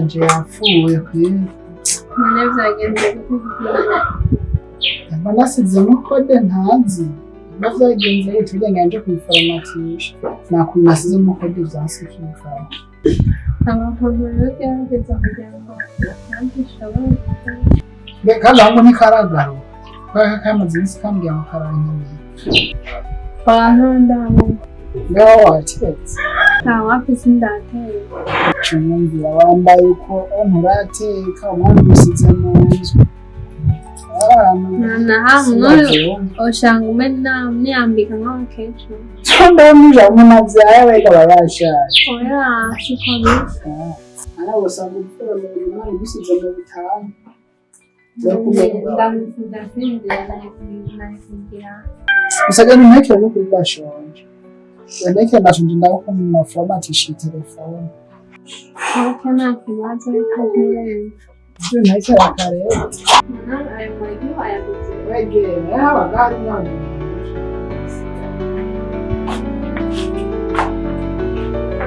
Yanje yapfuye kweri. None vyagenze gute kugira? Mba nasizemo code ntazi. Mba vyagenze gute kugira ngo nje kuyiforomatisha? Nakuntu nasizemo code vyanse kuyivamo. Amafoto rero gerageza kugira ngo nanjye nshobore gukora. Mbe kandi ahubwo ntikaragaruka. Kubera ko kamaze iminsi kambwira ngo karankeneye. Abantu ndabona. Mbe wowe watetse? Nta wapi, sindatera. Cumvira wambaye uko nturateka, umwana umusize mu nzu. Nahamwe usanga umena niyambika nk'abakecuru. Ndamuje umuntu avyaye wega aba yashaje. Oya, siko biri. Nawe usanga upfura mu umwana ugusize mu bitanu. Ndamusiga sinzira, nasinzira. Gusa genda untekere n'ukuri ndashonje. Untekere ndashonje, ndabona maformatisha iyi telefone. Ok, nta kibazo, ariko nturenze. Ibyo ntekera kare. Ayo magi wayaguze? Wegera habaga harimo abantu.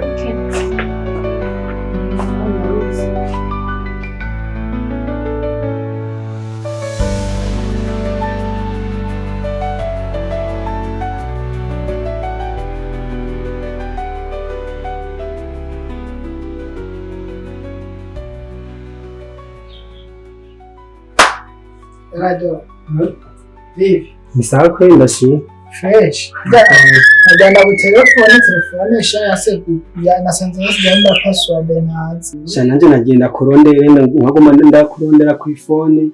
Ok. Radio. Vivi. Ni sawa kweli, ndashima. Fresh. Ndagenda gutelefone, telefone sha yase nasanze nasigaye password ntazi. Sha nanje nagenda kurondera, nkaguma ndakurondera ku ifone.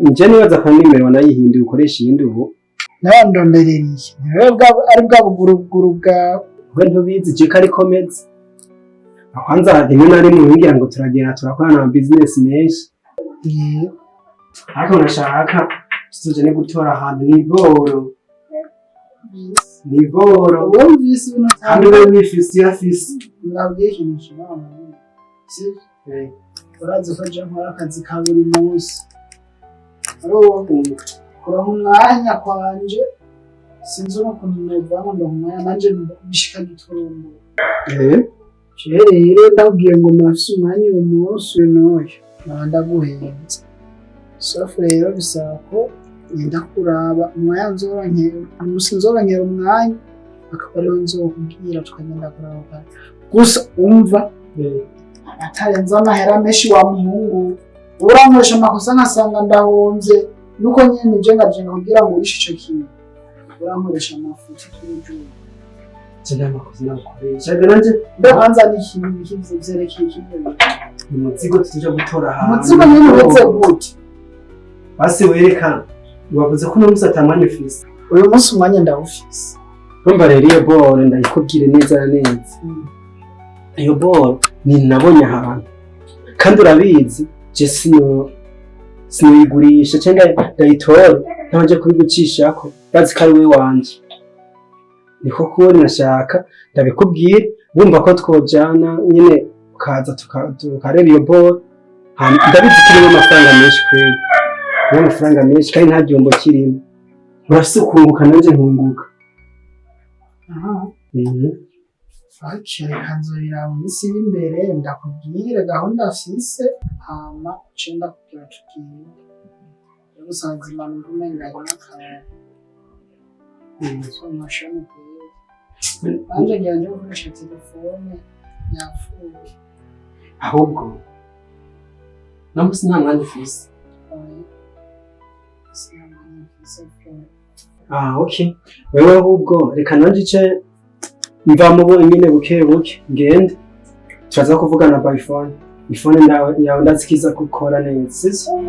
Nje nibaza ko nimero wanayihinduye ukoresha iyindi ubu. Nawe ndondereriye. Niwe bwa ari bwa buguruguru bwawe. We ntubizi je ko ariko meze. Kwanza rimwe na rimwe ngira ngo turagenda turakorana ama business menshi. Ariko nashaka tuzojane gutora ahantu ni boro. Ni boro. Wumvise ibintu. Kandi we wifise uyafise. Nabwiye ikintu kimwe. Sivyo? Urazi ko je nkora akazi ka buri munsi. Urumva kuronka umwanya kwanje sinzi n'ukuntu novuga ngo ndonka umwanya nanje bishika giturumbura. Je rero ndabwiye ngo ndafise umwanya uyu munsi uyu n'uyu nkaba ndaguhenze. Sauf rero bisaba ko ngenda kuraba umwanya nzoronkera, umunsi nzoronkera umwanya akaba ariho nzokubwira tukagenda kuraba. Gusa umva atarenze amahera menshi wa muhungu, urankoresha amakosa nkasanga ndahomvye, nuko nyene nije ngajenga kugira ngo urishe ico kintu urankoresha amafuti turujuye. Je nta makosa nagukoresha. Nanje Mbe kwanza n'ikintu ikivyo vyerekeye ikivyo? Ni muzigo tuja gutora ahantu. Umuzigo nyene uretse gute? Basi werekana. Wavuze ko uno munsi ata mwanya ufise. Uyu munsi umwanya ndawufise. Urumva rero iyo boro ndayikubwire neza na neza. Iyo boro ni nabonye ahantu. Kandi urabizi je sinoyigurisha cyangwa ndayitore ntabanje kubigucishako, bazi ko ari we wanje. Niko kubona nashaka ndabikubwira, wumva ko twojana nyine ukaza tukareba iyo boro. Ndabizi ko irimo amafaranga menshi kweli. Irimo amafaranga menshi kandi nta gihombo kirimo. Urafise ukunguka nanje nkunguka. Aha. Ok, reka nzobiraba mu minsi iri imbere ndakubwire gahunda mfise, hama nce ndakubwira tugende. Gusa nzima numva umenga harimo akantu. So mashami kweli. Nanje ngira nje gukoresha telefone yapfuye. Ahubwo no munsi nta mwanya ufise. Oya. Sinamenya mfise pe. Ah, okay. Wewe ahubwo reka nanje ice mva mu nyine buke buke ngende, turaza kuvugana by phone. Ifone yawe ndazikiza gukora neza, sivyo?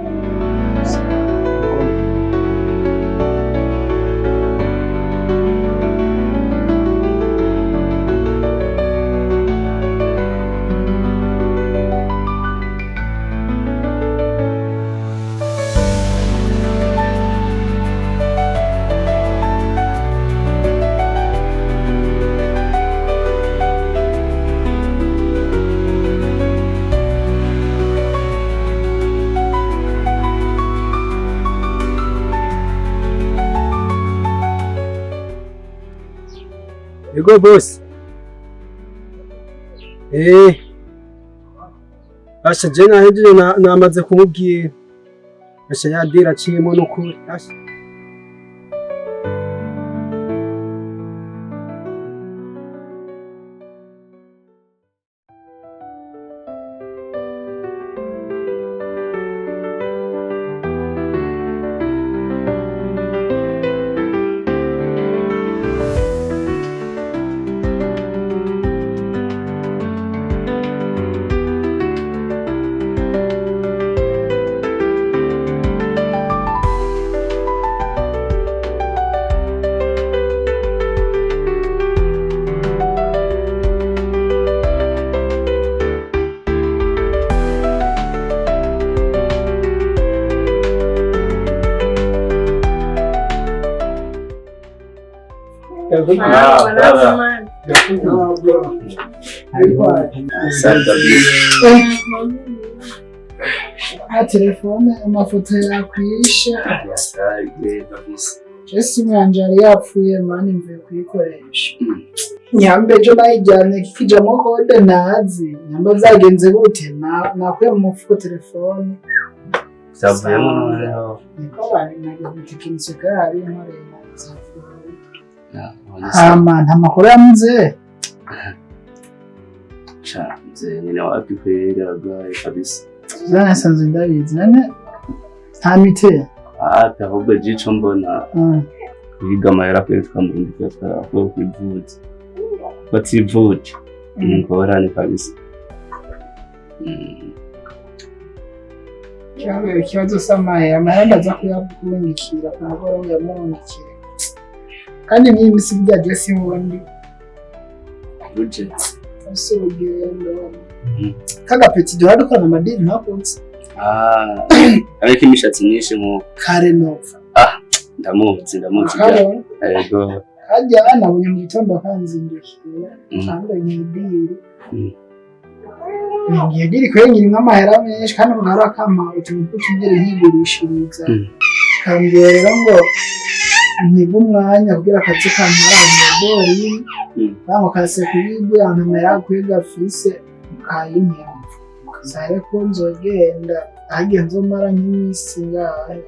Ego boss. Eh. Asha je nahejeje namaze kumubwira. Asha yadira aciyemo n'ukuri. Asha. Ha telefone amafoto yakwishe. Ese yanje yari yapfuye mani mvuye kuyikoresha. Nyambe ejo nayijyanye kikijamo kode ntazi. Nyamba vyagenze gute nakuye mu mufuko telefone. Zavuyemo noneho. Niko babinaga gutekinisiye ko yari inkorera zapfuye. Hama nta makuru ya mzee. Cha mzee nyine wapi kweli arwaye kabisa. Zana sanzwe ndabizi none nta mite. Ati ahubwo jico mbona kwiga amahera kweri tukamurindira twakwiye kwivuza. Bativuje ni ingorane kabisa. Ikibazo s'amahera, amahera ndaza kuyakungikira ku mugoroba uyamurungikire. Kandi n'iyi misi burya je siwundi. Uje. Si urugendo. Kagapeti duhora dukorana amadini ntakunze. Ah, ariko imishatsi myinshi nkuko. Kare nopfa. Ndamuzi ndamuzi. Kare. Yego. Harya nabonye mu gitondo kanzindukiye. Kandi idiri. Ngiye diri kweri nyirimwo amahera menshi kandi ugahora kampa utuntu tw'utugere nkigurishiriza. Kambwira rero ngo ntiga umwanya kugira akazi kampara umugori. Bango kase kuyigura nkamera kwiga fise kayimpemva. Sare ko nzogenda ahagiye nzomara nk'iminsi ngahe.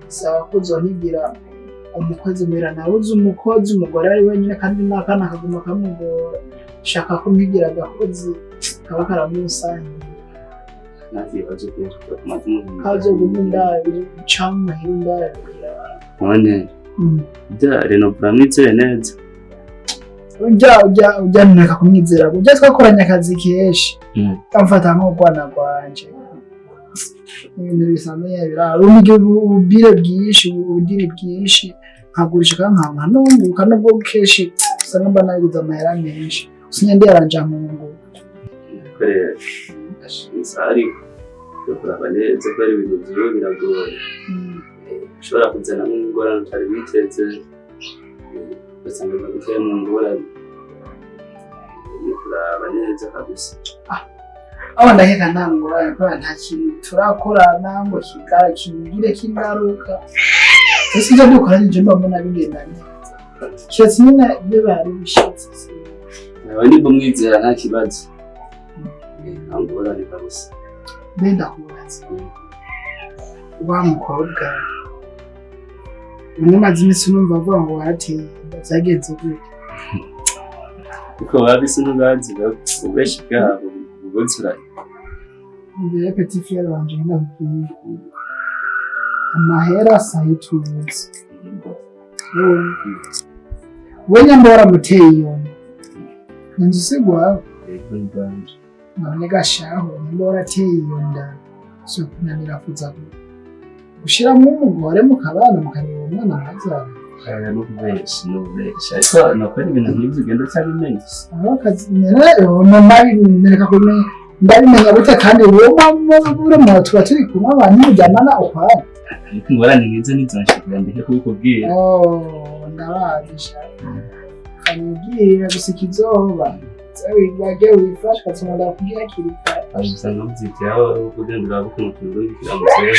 Saba ko uzontigira umukozi mbera nabuze umukozi umugore ari wenyine kandi n'akana kaguma kamugora. Shaka ko mpigira agakozi kaba karamusangira. Kazoguma indabire camuhira indabire. None bya Renova mwizeye neza. Ujya ntuneka kumwizera ujya twakoranye akazi kenshi amfata nk'urwana rwanje ibintu bisanzwe yabira urumige ububire bwinshi ubudiri bwinshi nkagurisha kankanka nunguka nubwo kenshi usanga mba nabiguze amahera menshi usinya ndi yaranja nkunguka ariko kuraba neza ko ari ibintu vyiwe biragoye ushobora kuzana nk'ingorane utari witeze ugasanga baguteye mu ngorane ni kuraba neza kabisa. Aho ndaheka nta ngorane kubera nta kintu turakorana ngo kingire k'ingaruka. Ese ibyo dukoranye je mba mbona bigenda neza kiretse nyine ibyo bari bishitse. Nawe nimba umwizera nta kibazo nta ngorane kabisa. Mbe ndakubaza wa mukobwa umwe maze iminsi numva avuga ngo warateye inda vyagenze gute? Kuko babise ntubazi ubeshi bwabo bubuzuranye. Mbere petit frère wanje ndakubwira amahera sayituzi we nyamba waramuteye iyo nda inzu si gwawe none gashaho nyamba warateye iyo nda so kunanira kuza gushiramo umugore mukabana mukareba umwana mwazana. Nubesha ariko nokora ibintu nk'ivyo ugenda utabimenya. Aho akazi nereka kumenya ndabimenya gute kandi wowe tuba turi kumwe abantu mujyanana ukwayo. Ariko ingorane nk'izo ntizonshikira ndeke kubikubwira. Ndabazi sha kanyibwira gusa ikizoba wage wifashe ugasanga ndakubwira hakiri kare. Usanga muvyitaho kugira ngo urabe ukuntu tubirungikira muzehe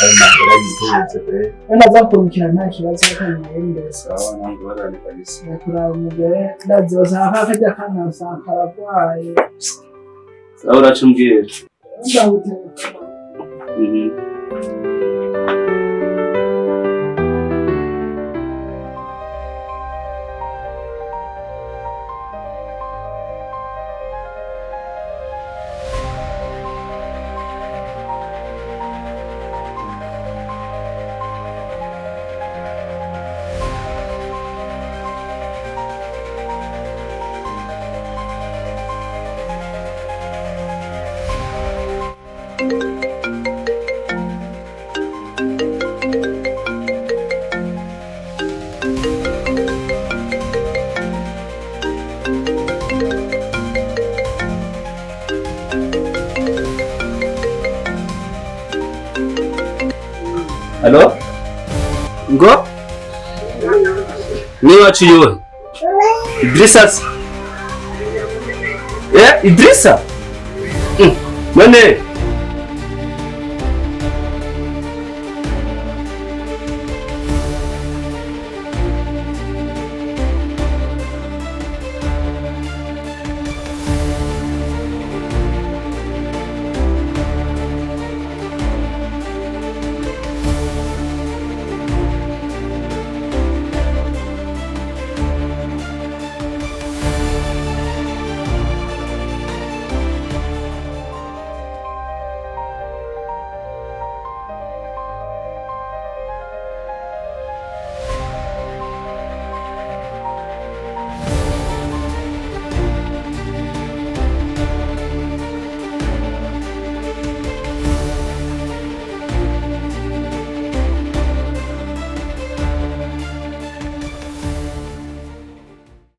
ayo mahera yitubutse pe. We ndaza kurungikira nta kibazo reka nimuhembere. Sawa nta ngorane kabisa. Kuraba umugore ndazi basanga karya kana usanga karagwaye. Sawa, uraca umbwira. Ndagutelefona. Halo? Ngo? Ni wacu yohe? Idrisa se? Eh, Idrisa? None